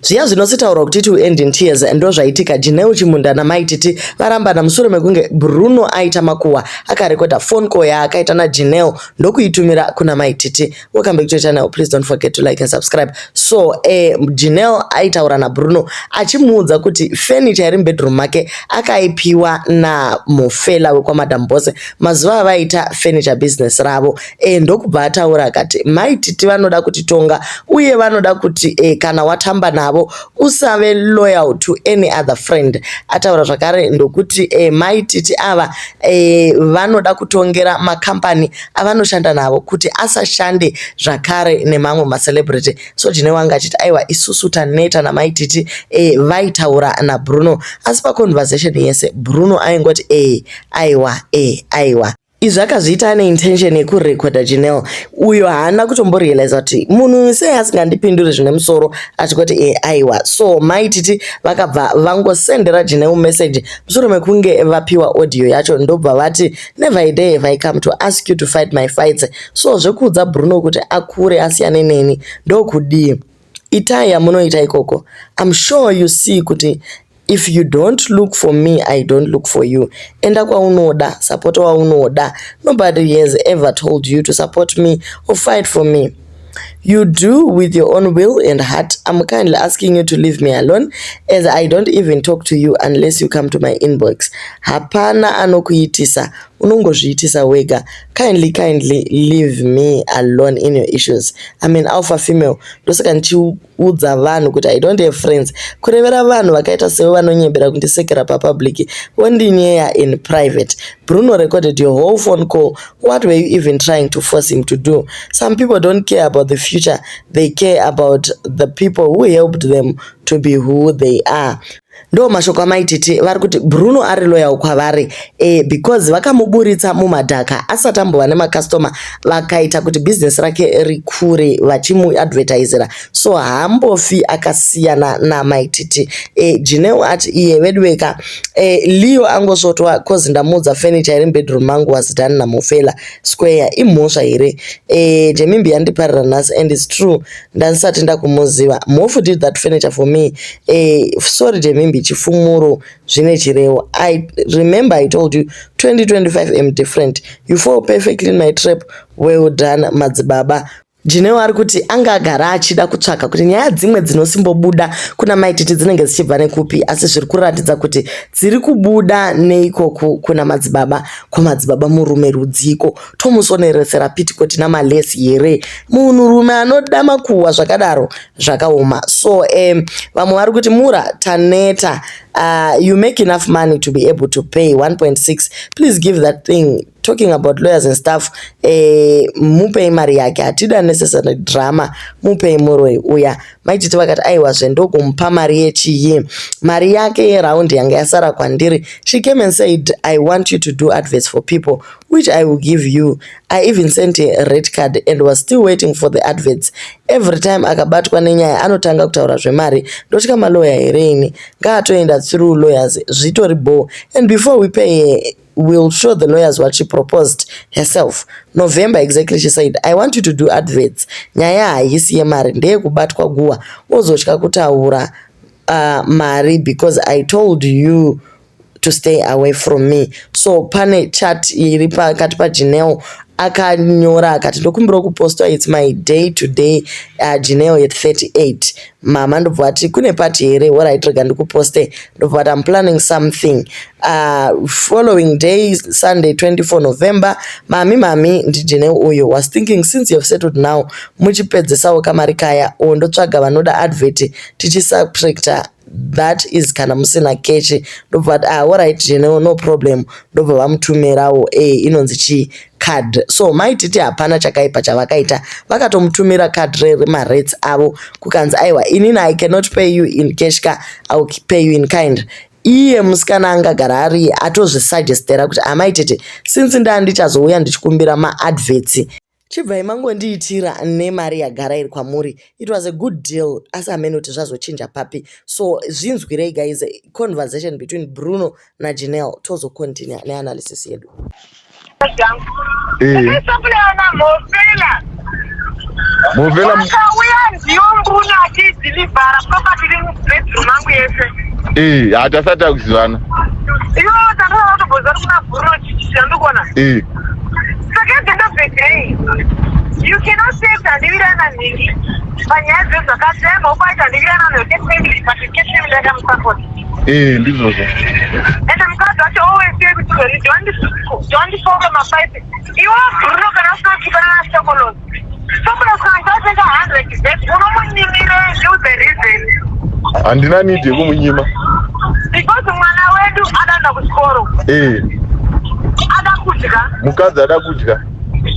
Zviya zvinositaurwa kuti it will end in tears ndozvaitika. Jineu Chimunda naMai Titi varambana mushure mekunge Bruno aita makuhwa akarekodha phone call yaakaita naJinel ndokuitumira kuna Mai Titi. Welcome back to your channel. Please don't forget to like and subscribe. So Jinel aitaura naBruno achimuudza kuti furniture iri mubedroom make akaipiwa naMofela wekwaMadam Boss mazuva avaita furniture business ravo. Ndokubva ataura akati Mai Titi vanoda kutitonga uye vanoda kuti kana watamba navo usave loyal to any other friend. Ataura zvakare ndokuti Mai Titi ava vanoda kutongera makambani avanoshanda navo kuti asashande zvakare nemamwe macelebrity. So Jinel anga achiti aiwa, isusu taneta naMai Titi. Vaitaura naBruno, asi paconversation yese Bruno aingoti aiwa, aiwa. Izvi akazviita ane intention yekurekodha Jinel uyo haana kutomborealiza kuti munhu sei asingandipinduri zvine musoro achingoti aiwa. So Mai Titi vakabva vangosendera Jinel message mushure mekunge vapiwa audio yacho, ndobva vati, "Never a day have I come to ask you to fight my fights. So zvekuudza Bruno kuti akure asiyane neni ndokudii? Itai yamunoita ikoko. I'm sure you see kuti if you don't look for me, I don't look for you. Enda kwaunoda, support waunoda. Nobody has ever told you to support me or fight for me. You do with your own will and heart. I'm kindly asking you to leave me alone, as I don't even talk to you unless you come to my inbox. Hapana anokuitisa, unongozviitisa wega. Kindly, kindly leave me alone in your issues. I'm an alpha female, ndosaka ndichiudza vanhu kuti I don't have friends, kurevera vanhu vakaita sevo vanonyembera kundisekera papublic vondinyeya in private. Bruno recorded your whole phone call. What were you even trying to force him to do? Some people don't care about the future, they care about the people who helped them to be who they are." Ndo mashoko aMaititi. Vari kuti Bruno ari loyal kwavari because vakamuburitsa mumadhaka asati ambova nemakastoma, vakaita kuti bhizinesi rake rikure vachimuadvertisera, so haambofi akasiyana naMaititi. Jineo ati iye vedweka Leo angosvotwa cause ndamuudza furniture iri mubedroom mangu was done naMofela Square. Imhosva here? Jemimbi yandiparira nhasi and it's true, ndandisati ndakumuziva. Mhofu did that furniture for me. Sorry Jemimbi, chifumuro zvine chirevo. I remember I told you 2025 am different. You fall perfectly in my trap. Well done, madzibaba. Jineo ari kuti anga agara achida kutsvaka kuti nyaya dzimwe dzinosimbobuda kuna Maititi dzinenge dzichibva nekupi, asi zviri kuratidza kuti dziri kubuda neikoku kuna madzibaba. Kwamadzibaba murume rudziko tomusoneresera pitikoti namalesi here? Munhurume anoda makuhwa zvakadaro zvakaoma. So vamwe vari kuti mura taneta. You make enough money to be able to pay 1.6. Please give that thing talking about lawyers and stuff. Mupei mari yake, hatida necessary drama, mupei muroi uya. Maititi vakati aiwazve ndokumupa mari yechiyi, mari yake yeraundi yanga yasara kwandiri. She came and said, 'I want you to do adverts for people, which I will give you.' I even sent a red card and was still waiting for the adverts. Every time akabatwa nenyaya anotanga kutaura zvemari. Ndotya maloya here ini? Ngaatoenda through lawyers, zvitori bho. And before we pay, will show the lawyers what she proposed herself. November exactly, she said, 'I want you to do adverts.' Nyaya haisi yemari, ndeyekubatwa guwa wozotya kutaura mari because I told you to stay away from me." So pane chat iri pakati paJinel, akanyora akati, "Ndokumbirawo kupostwa, it's my day today, Jinel at 38." Mama ndobva vati, "Kune party here? Alright, rega ndikuposte." Ndobva vati, "I'm planning something." Following day, Sunday 24 November, "Mami, mami, ndiJinel uyo. Was thinking since you have settled now, muchipedzesawo kamari kaya o ndotsvaga vanoda advert tichisubtracta, that is kana musina cash." Ndobva vati, "Ah, alright Jinel, no problem." Ndobva vamutumirawo inonzi chii, card. So Maititi hapana chakaipa chavakaita, vakatomutumira card remarates avo, kukanzi aiwa, inini I cannot pay you in cash ka, I will pay you in kind. Iye musikana angagara ari atozvisuggestera kuti amaitete, since ndaa ndichazouya ndichikumbira maadverts, chibvai mangondiitira nemari yagara iri kwamuri. It was a good deal, asi hamene kuti zvazochinja papi. So zvinzwirei guys, conversation between Bruno naJinel, tozocontinue neanalysis yedu. Ndakaisapulana Mhofela. Muvela Akauya ndiyo mbune achidhilivhara property iri mubedroom mangu yese. Eh, hatasati takuzivana. Iwe tanga watobvunza kuti kuna Bruno chandikuona. Eh. Saka at the end of the day, you cannot say kuti handiwirirana nhingi panyaya dzezvakati dai maupaita handiwirirana necat family but cat family yakamusupport. Eh, ndizvozvo. Ende mukadzi wacho always say kuti zvoni don't follow mafight. Iwe Bruno kana usina kuchipana naSokolos. Sokolos kana chatenga 100 bet unomunyimirei you the reason. Handina need yekumunyima. Because mwana wedu adaenda kuchikoro. Eh. Ada kudya. Mukadzi ada kudya.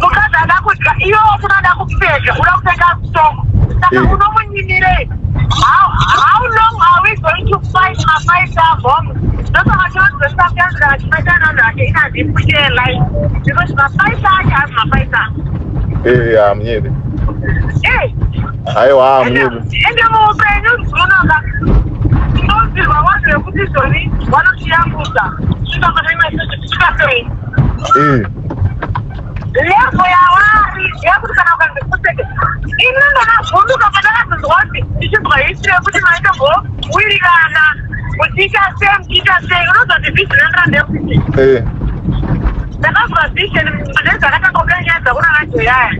Mukadzi ada kudya. Iwe wacho unoda kupfeka, uda kutenga stock. Saka unomunyimirei. How long are we going to fight mafight abom? Ndosaka tinonzi sometimes kana tichifaita navanhu vake ina handipushe life because mafight acho haasi mafight angu. Eh, hamunyebe. Eh. Aiwa, hamunyebe. Ende muupenyu zvinoka tinonzirwa vanhu vekuti zoni vanotiyambudza svika sei. Eh. Level yavari yekuti kana ukanzi kuseke ini ndakavhunduka pandakazonzwa kuti ndichinzwa history yekuti maitombowirirana muchiita sei muchiita sei unonzwa kuti vision yandira ndeyekuti ndakazwa vision ndezvakatanga kubuda nyaya dzakuna najoyaya.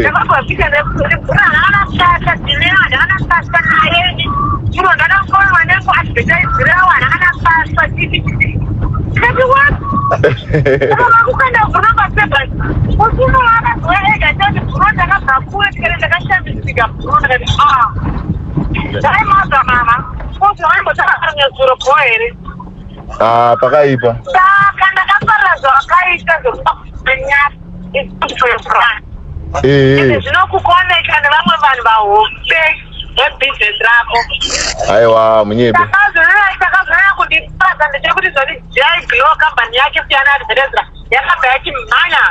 Ndakazwa vision yekuti bhura haana basa dineo handakana basa naye munhu wandakafonwa nekuadvertisirawo handakana basa chiti chiti ndikati what saka kukanda Bruno pasebhasi usuno akazwa ega chati Bruno ndakabva kure tikati ndakashamisika Bruno ndakati a dai maza mama kuti waimbotaanyazuro bho here. Ah, pakaipa. Saka ndakafarira zvawakaita zvekunyasa is good for your brand. Ende zvinokukoneka nevamwe vanhu vahombe vebhizinesi rako. Aiwa, munyebe. Chakazonyanya kundifadza ndechekuti zvoni Jai Glow company yake siyana advertisera yakabva yachimhanya.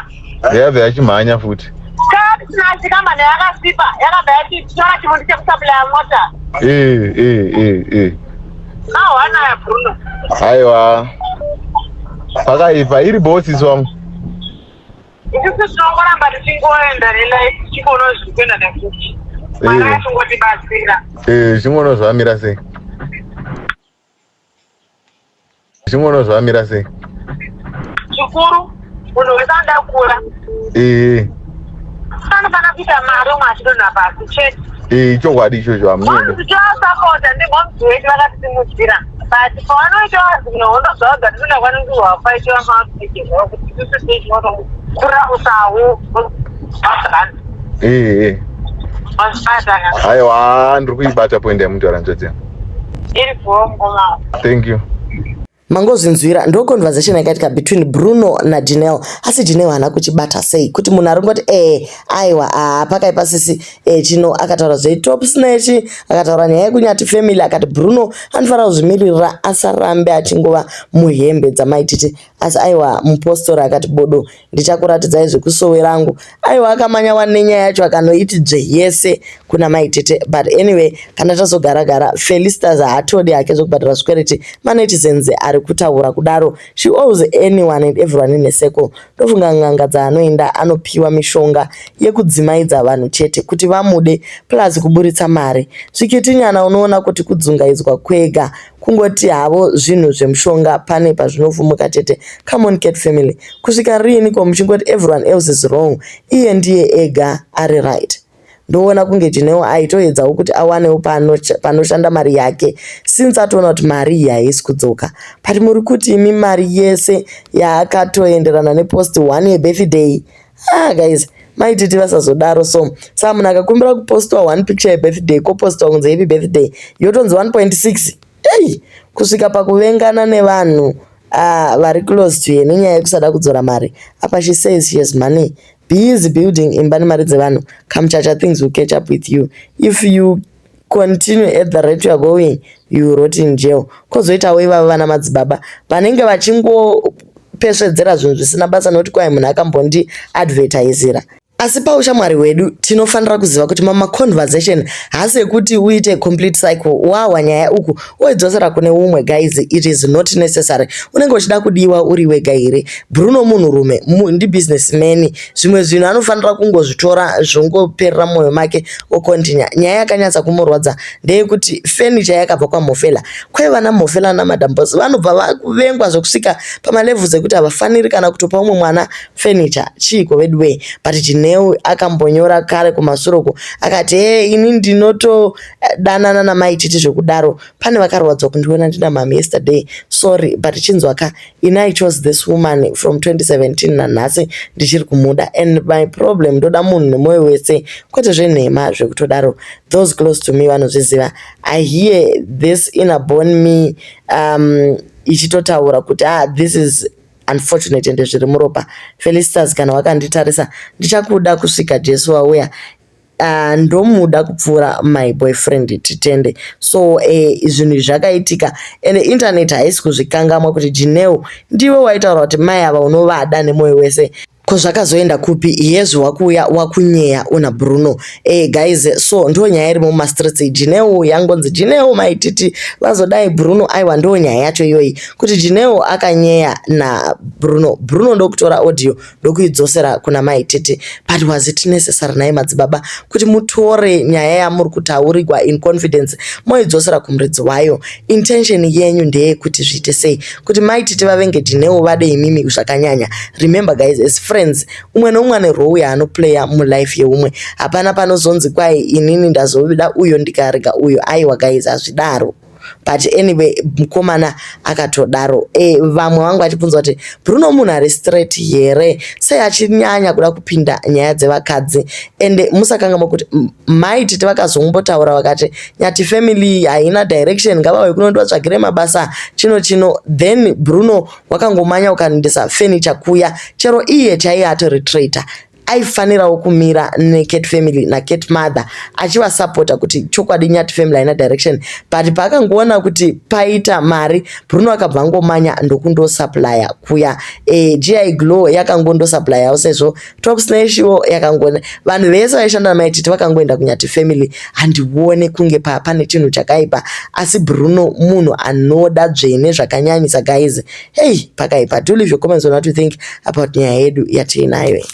Yabva yachimhanya futi. Katisinachi company yakasipa yakabva yati tora chimundi chekusapulaya mota. Eh, eh, eh, eh. Mahwana Bruno. Aiwa. Pakaipa iri bosi wangu. Isusu tinongoramba tichingoenda nelife tichingoona zviri kuenda nekuti. Mwari achingotibatsira. Eh, chingoona zvamira sei. Chingoona zvamira sei. Chikuru munhu wese anoda kukura. Anofanira kuita mari umwe achidonha pasi chete. Eh, chokwadi ichocho hamunyebe. Moms toasapota ndimoms wedu vakatisimudzira but pavanoita dzimwe hondo dzavo dzatinoda kwainge wafaitiwa makuti isusu tichingotokura usawo. Eh, eh. Mazvibata. Aiwa, ndiri kuibata point yamutaura hanzvadzi yangu. Iri bhongo. Thank you. Mangozvinzwira ndo conversation yakaitika between Bruno naJinel, asi Jinel haana kuchibata sei kuti munhu ari kungoti ee aiwa aa pakaipa sisi e, chino akataura zvetop snatch, akataura nyaya yekunyati family, akati Bruno anofanira kuzvimiririra asarambe achingova muhembe dzamaititi. Asi aiwa mupostori akati bodo ndichakuratidzai zvekusowe rangu. Aiwa akamanya wani nenyaya yacho akanoiti dzve yese kuna maitete. But anyway, kana tazogara-gara Felistas haatodi hake zvekubhadhara zvikwereti. Manetizens ari kutaura kudaro. She owes anyone and everyone in a circle. Ndofunga n'anga dzaanoenda anopiwa mishonga yekudzimaidza vanhu chete kuti vamude plus kuburitsa mari. Zvikitinyana unoona kuti kudzungaidzwa kwega kungoti havo zvinhu zvemushonga pane pazvinofumuka chete. Come on cat family, kusvika riini ko muchingoti everyone else is wrong, iye ndiye ega ari right? Ndoona kunge Jineo aitoedzawo kuti awanewo panoshanda mari yake since atoona kuti mari iyi haisi kudzoka. But muri kuti imi mari yese yaakatoenderana nepost one yebirthday. Ah guys, maititi vasazodaro so. Saka munhu akakumbira kupostwa one picture yebirthday kopostwa kunzi happy birthday yotonzi 1.6. Ei, kusvika pakuvengana nevanhu vari close to her nenyaya yekusada kudzora mari. Apa she says she has money. Busy building imba nemari dzevanhu. Kamuchacha, things will catch up with you. If you continue at the rate you are going, you will rot in jail. Kozoitawo ivava vana madzibaba vanenge vachingopesvedzera zvinhu zvisina basa nokuti kwai munhu akambondi advertisera. Asi paushamwari hwedu tinofanira kuziva kuti mamwe maconversation haasi ekuti uite complete cycle, wahwa nyaya uku woidzosera kune umwe. Guys, it is not necessary. Unenge uchida kudiwa uri wega here? Bruno munhurume, ndibusinessman. Zvimwe zvinhu anofanira kungozvitora zvongoperera mumwoyo make, ocontinue. Nyaya yakanyatsa kumurwadza ndeyekuti furniture yakabva kwaMhofela. Kwaiva naMhofela naMadam Boss vanobva vavengwa zvekusvika pamalevels ekuti havafaniri kana kutopa umwe mwana furniture. Chiiko vedu wee? But Jineu akambonyora kare kumasure uko akati, "He, ini ndinotodanana naMai Titi zvekudaro. Pane vakarwadzwa kundiona ndina mami yesterday, sorry, but chinzwaka, ini I chose this woman from 2017, nanhasi ndichiri kumuda, and my problem ndoda munhu nemwoyo wese, kwete zvenhema zvekutodaro. Those close to me vanozviziva. I hear this inner bone me ichitotaura kuti, ah, this is unfortunate, ende zviri muropa. Felicitas, kana wakanditarisa, ndichakuda kusvika Jesu wauya. Ndomuda kupfuura my boyfriend Titende." So zvinhu izvi zvakaitika, ende internet haisi kuzvikangamwa kuti Jineu ndiwe waitaura kuti mai ava unovada nemwoyo wese. Ko zvakazoenda kupi? Yezvo wakuuya wakunyeya una Bruno. Guys, so ndo nyaya irimo mumastreets. Jineu yangonzi Jineu, Maititi vazodai Bruno. Aiwa, ndo nyaya yacho iyoyi, kuti Jineu akanyeya naBruno, Bruno ndokutora audio ndokuidzosera kuna Maititi. But was it necessary naye, madzibaba, kuti mutore nyaya yamuri kutaurirwa in confidence moidzosera kumuridzi wayo? Intention yenyu ndeyekuti zviite sei? Kuti Maititi vavenge Jineu, vade imimi zvakanyanya? Remember guys, as friends, umwe neumwe ane role yaanoplaya mulife yeumwe. Hapana panozonzi kwai inini ndazoda uyo ndikarega uyo. Aiwa guys, hazvidaro. But anyway, mukomana akatodaro. Vamwe vangu vachibvunza kuti Bruno munhu ari straight here, sei achinyanya kuda kupinda nyaya dzevakadzi? Ende musakanganwa kuti Maititi vakazombotaura vakati Nyati family haina direction, ngavauye kuno ndivatsvagire mabasa, chino chino. Then Bruno wakangomanya ukandoendesa furniture kuya. Chero iye chaiye atori traitor, aifanirawo kumira neCat family naCat mother achivasapota kuti chokwadi Nyati family haina direction. But paakangoona kuti paita mari, Bruno akabva angomanya ndokundosupplya kuya. GI Glow yakangondosupplyawo sezvo Top Snatchwo yakangona. Vanhu vese vaishanda naMaititi vakangoenda kuNyati family. Handione kunge pane chinhu chakaipa, asi Bruno munhu anoda dzvene zvakanyanyisa guys. Hei, pakaipa. Do leave your comments on what you think about nyaya yedu yatiinayo.